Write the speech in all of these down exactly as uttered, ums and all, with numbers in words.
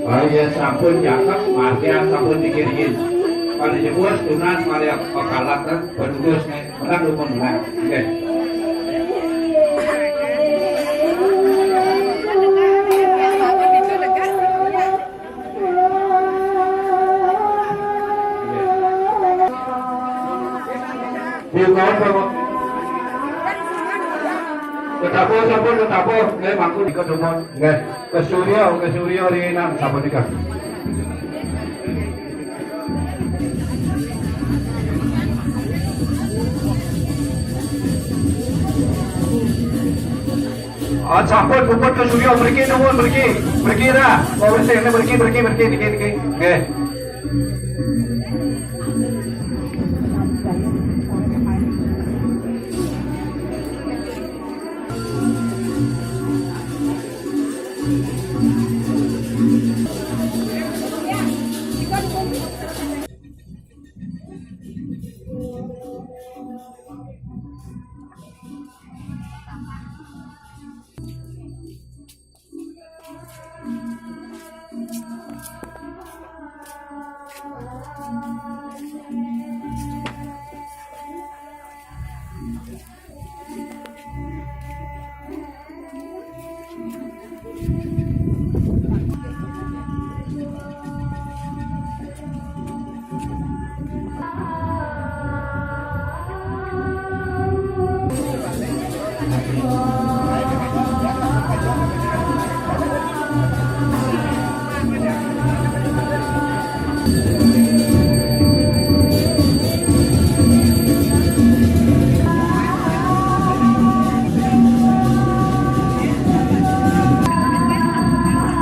Oh iya, sampun cakep, matian sampun dikiringin. Pada jebos tunas maria pakalat, kan? Pendudus, nih. Menang, dukun, menang. Oke. Bukaon, Pak. Ketapur, sampun ketapur. Nggih, mangku diketupun. Nggih. Ke Suryo, ke Suryo rinan sapunika. Ah, sampun, puput ke Suryo, mriki nuwun, mriki. Mriki ra. Mau bersih, ini mriki, mriki, mriki, niki, niki. Nggih.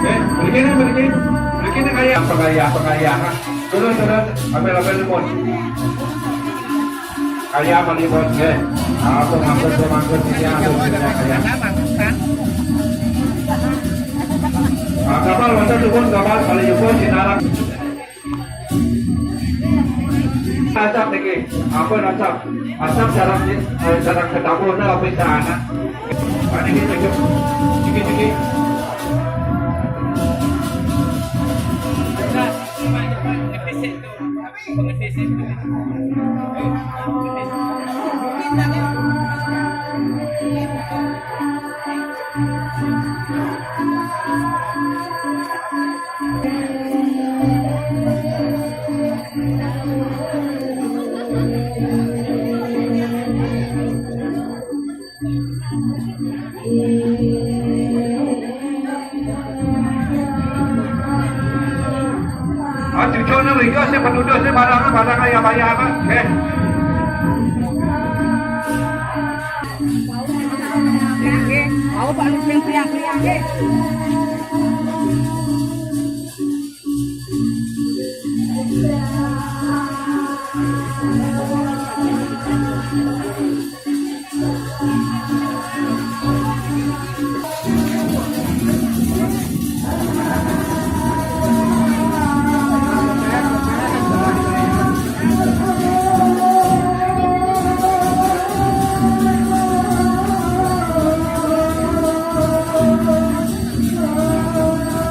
Eh, begini, begini. Begini kayak apa, kayak apa, kayak apa? Turun, turun. Ambil, ambil, turun. Kaya malibet, nggih. Aku ngangkut, ngangkut ini, aku punya kaya. Ah, kapal, wonten dukun kapal, malih nyuwun sinarang. Asap niki, ampun asap. Asap sareng, eh, sareng ketapurna apa istana. Pak niki cukup. Ciki, ciki. Ah, cucukne mriko sing penuduh sing barang, barang kaya bayar, eh. Nggih, wau Pak Lurah priang-priang nggih.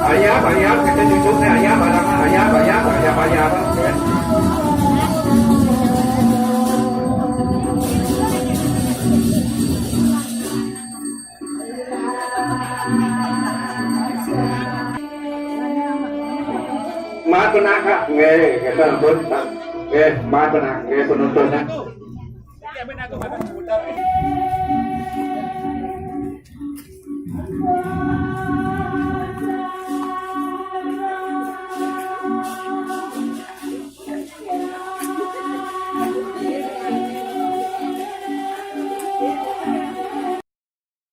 Ayah, bayar, kita cucuk nih, ayah, barang, ayah, bayar, ayah, bayar. Matur nuwun, Kak. Nggih, nggih, sampun, Kak. Nggih, matur nuwun, nggih, penontonnya.